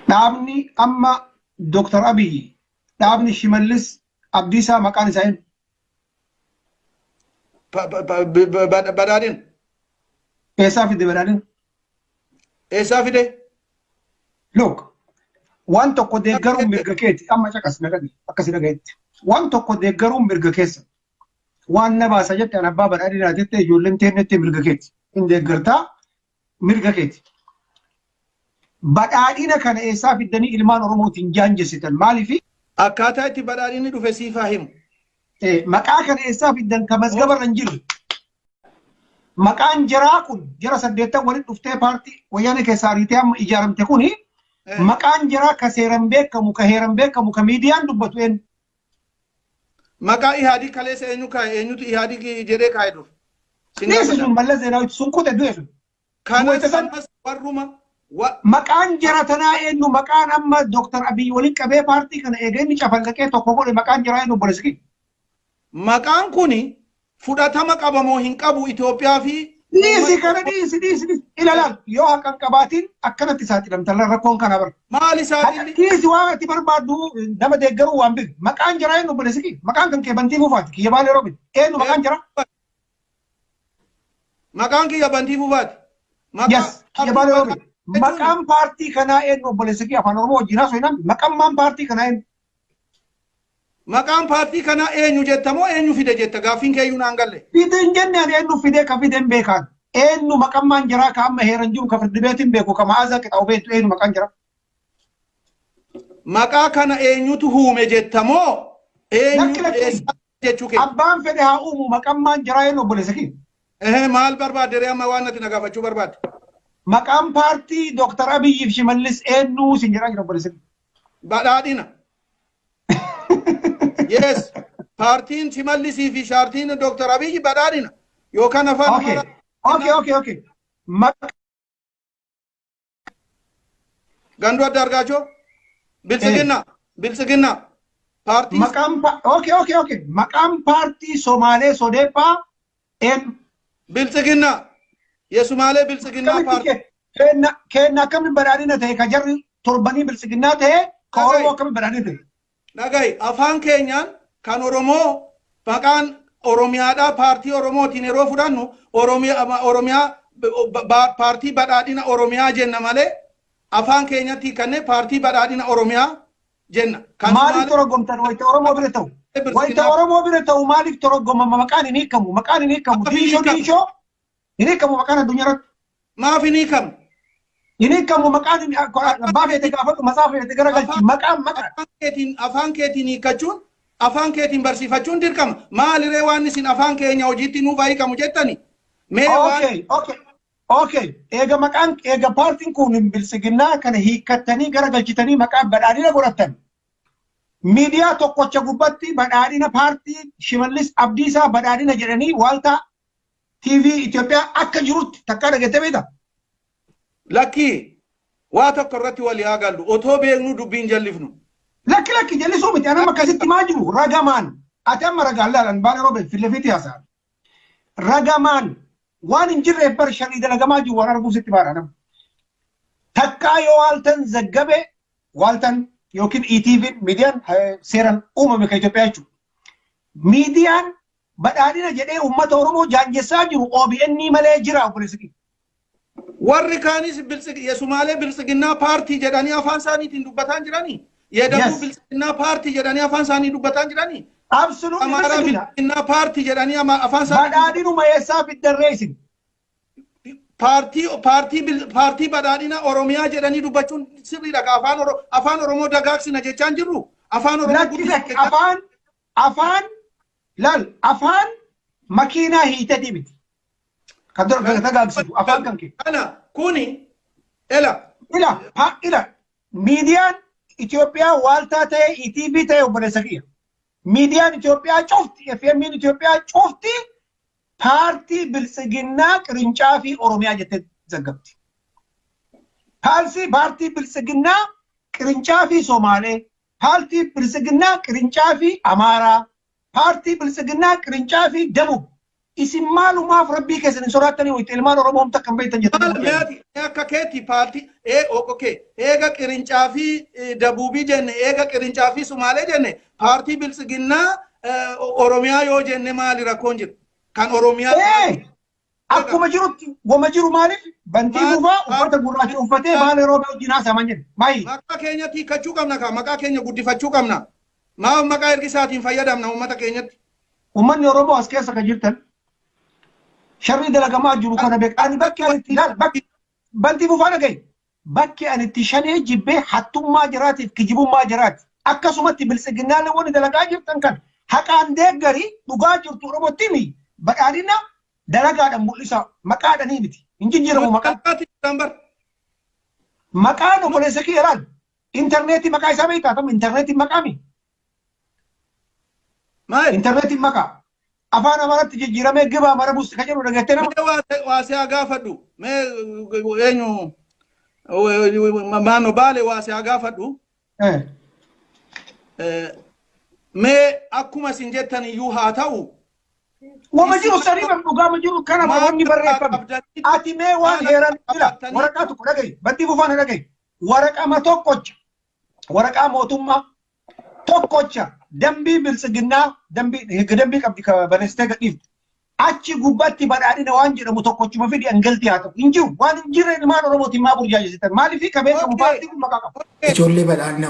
Dhaabni amma Dooktar Abiyyi, dhaabni Shimallis Abdiisaa maqaan isaa eenyu? Badhaadhina. Eessaa fide badhaadhina? Eessaa fide? Look, waan tokko deeggaruun mirga keeti. Amma caqas na dhaga'i. Akkasi dhaga'itti. Waan tokko deeggaruun mirga keessa. Waan na baasa jette an abbaa badhaadhinaa jette ijoolleen teennetti mirga keeti. Hin deeggartaa mirga keeti. Badhaadhina kana eessaa fiddanii ilmaan Oromootiin jaanjessitan maaliifi? Akkaataa itti badhaadhinni dhufe siif haa himu. Maqaa kana eessaa fiddan ka mazgaba irra hin jirre. Maqaan jaraa kun jara 80 walitti dhuftee paartii wayyaanee keessaa ariitee amma ijaaramte kuni maqaan jaraa ka seeran beekamu ka heeran beekamu ka miidiyaan dubbatu eenyu? Maqaa Ihaadii kaleessa eenyu kaa'e eenyutu Ihaadii jedhee kaa'e dur? Sin Dhiisi gaafadha. sun Mallas Zeenaawitti sun kute du'e sun. Kanas Wayita san ammas warruma wa maqaan jara tanaa eenyu maqaan amma Dr. Abiy waliin qabee paartii kana eega inni cafallaqee tokko godhe maqaan jaraa eenyu obboleessi kiyya? Maqaan kuni fudhatama qaba moo hin qabu Itoophiyaa fi Dhiisi uummata kana dhiisi dhiisi dhiisi. Ilaalaal yoo haqa hin qabaatiin akkanatti saaxilamta rakkoon kana bara. Maali Haqa saaxilli? dhiisi waan ati barbaaddu nama deeggaruu waan beeku. Maqaan jaraa eenyu obboleessi kiyya? Maqaan kan kee Bantii Fufaati kiyya Baalee Roobiti. Eenyu maqaan jaraa? Maqaan kiyya Bantii Fufaati. Maqaa Yes, kiyya Baalee Roobiti. Maqaan paartii kanaa eenyu obboleessi kiyya afaan Oromoo wajjin haasoo hin maqaan paartii kanaa eenyu? Maqaan paartii kanaa eenyu jetta moo eenyu fide jetta gaaffiin keeyyuu naan galle. Fide hin jenne ani eenyu fide ka fide hin beekaan. Eenyu maqammaan jiraa ka amma heeran jiru ka firdi beetiin beeku ka ma'aazaa qixaa'u beektu eenyu maqaan jiraa? Maqaa kana eenyutu huume jetta moo eenyu Lakki lakki. eessaa jechuu kee? Abbaan fedhe haa uumu maqammaan jiraa eenyu obboleessa kiyya? Ehee maal barbaadde ree amma waan ati na gaafachuu barbaadde? Maqaan paartii Dooktar Abiyyiif Shimallis eenyu sin jedhaa jira obboleessa kiyya? Badhaadhina. Yes. Paartiin Shimallisii fi shaartiin Dooktar Abiyyi badhaadhina. Yookaan afaan Okay. Amaaraa. Okay. Maqaa Ganduu adda argaachoo. Biltsiginna. Biltsiginna. Paartii maqaan okay. Maqaan paartii Somaalee Sodeepaa eenyu? Biltsiginna. Yesumaalee Biltsiginnaa Akkamitti paartii. kenna akkamitti badhaadhina ta'e ka jarri torbanii biltsiginnaa ta'e ka Dhaga'i. Oromoo akkamitti badhaadhina ta'e? Dhaga'i. Afaan keenyaan kan Oromoo maqaan Oromiyaadhaa paartii Oromootiin yeroo fudhannu Oromiyaa Oromiyaa paartii badhaadhina Oromiyaa jenna malee afaan keenyatti hiikannee paartii badhaadhina Oromiyaa jenna. Kan Maaliif Sumaalee toroggomtan wayita Oromoo bira ta'u? Wayita Biltsiginnaa Oromoo bira ta'u maaliif toroggomama maqaan hin hiikamu? Maqaan hin hiikamu. Maaf hin Diinshoo hiikamu? diinshoo hin hiikamu maqaan addunyaa irratti. Maaf hin hiikamu? Hin hiikamu maqaan hin abbaa feete gaafadhu masaa feete garagalchi maqaan maqaan. Afaan keetiin hiikachuun afaan keetiin barsiifachuun dirqama. Maaliree waan isin afaan keenya hojiitti nuuf haa hiikamu jettani? Mee waan Okay. Eega maqaan eega paartiin kun biltsiginnaa kana hiikkattanii garagalchitanii maqaa badhaadhina godhattan. Miidiyaa tokkocha gubbatti badhaadhina paartii Shimallis Abdiisaa badhaadhina jedhanii waaltaa TV Itoophiyaa akka jirutti takkaa dhageettee beektaa? Lakkii waa tokko irratti walii haa gallu otoo beeknu dubbiin jallifnu. Lakki lakki jallisuu miti anama akkasitti maa jiru ragamaan ati amma ragaan laalan baala roobee fillefiitti haasa'a. Ragamaan waan hin jirreef bar sharrii dalagamaa jiru waan arguuf sitti baara nama. Takkaa yoo waaltan zaggabe waaltan yookiin ETV'n miidiyaan seeraan uumame kan Itoophiyaa jechuudha. Miidiyaan badhaadhina jedhee uummata Oromoo jaanjessaa jiru OBN malee jira obboleessi kiyya. Warri kaanis Yesumaalee Biltsiginnaa paartii jedhanii afaan isaaniitiin dubbataa jiranii. Yedabuu Biltsiginnaa paartii jedhanii afaan isaanii dubbataa jiranii. Absolutely Amaaraa Biltsiginnaa. Biltsiginnaa paartii jedhanii afaan isaaniitiin Badhaadhinuma eessaa fiddarree isin? Paartii badhaadhina Oromiyaa jedhanii dubbachuun sirriidha. Ka afaan Oromoo dagaagsina jechaan jirru. Afaan Oromoo Lakki guddisna lakki jechaan afaan afaan laal afaan makiinaa hiitetii miti. Kan dura dagaagsitu afaan kan kee. Kana kuni ela Ila ha ila miidiyaan Itoophiyaa waaltaa ta'e ETV ta'e obboleessa kiyya. Miidiyaan Itoophiyaa cufti FM'n Itoophiyaa cufti paartii biltsiginnaa qirincaa fi Oromiyaa jettee zaggabdi. Paartii biltsiginnaa qirincaa fi Somaalee, paartii biltsiginnaa qirincaa fi Amaaraa, paartii biltsiginnaa qirincaa fi Dabub. Isin maalumaaf rabbii keessan hin sodaattanii wayita ilmaan Oromoo humna akka hin beektan jettanii Maal murteessu. meeti akka keetti paartii ee okay, eega qirincaa fi dabuubii jenne, eega qirincaa fi sumaalee jenne, paartii biltsiginnaa Oromiyaa yoo jenne maali rakkoon jiru? Kan Oromiyaa Ee, akkuma jirutti wama jiru maaliif bantii Maal- bufaa uffata gurraacha uffatee baala roobee wajjin haasaman jedhe. Maayi Maqaa keenya tiikachuu qabna kaa, maqaa keenya guddifachuu qabna. Maaf maqaa ergisaatiin fayyadamna uummata keenyatti? Uummanni Oromoo as keessa kan jirtan sharri dalagamaa jiru kana beek. Ani bakki ani itti ilaal bakki bantii bufaa dhagaye. Bakki ani itti shanee jibbee hattummaa jiraatiif kijibummaa jiraati. Akkasumatti biltsiginnaalee wanni dalagaa jirtan kan haqaan deeggarii dhugaa jirtu Oromootti himi, badhaadhina dalagaadhaan mul'isa, maqaadhanii miti. Hin jijjiiramu maqaan. Maqaan Maqaan obboleessa kiyya laal. Intarneetii maqaa isaa beektaa tam intarneetiin maqaa mi? Maal? Intarneetiin maqaa. Afaan Amaaraatti jijjiiramee gibaa mara buusti kan jedhu dhagattee nama. Mee waasee haa gaafadhu. Mee eenyu maano baale waasee haa gaafadhu. Mee akkuma isin jettan iyyuu haa ta'u. Wama jiru sanii bar dhugaama jiru kana wanni barreeffame. Ati mee waan heeraan jira waraqaa tokko dhagahi, bantii bufaan dhagahi. Waraqama tokkocha, waraqaa mootummaa tokkocha, dambii biltsiginnaa, dambii qabdi ka barreessitee gadhiifte. Achi gubbatti badhaadhina waan jedhamu tokkochuma fidi angaltii haa ta'u. Hin jiru. Waan hin jirre ilmaan Oromootiin maa burjaajessitan? Maaliif ka beekamu paartii kun maqaa qaba. Ijoollee badhaadhina.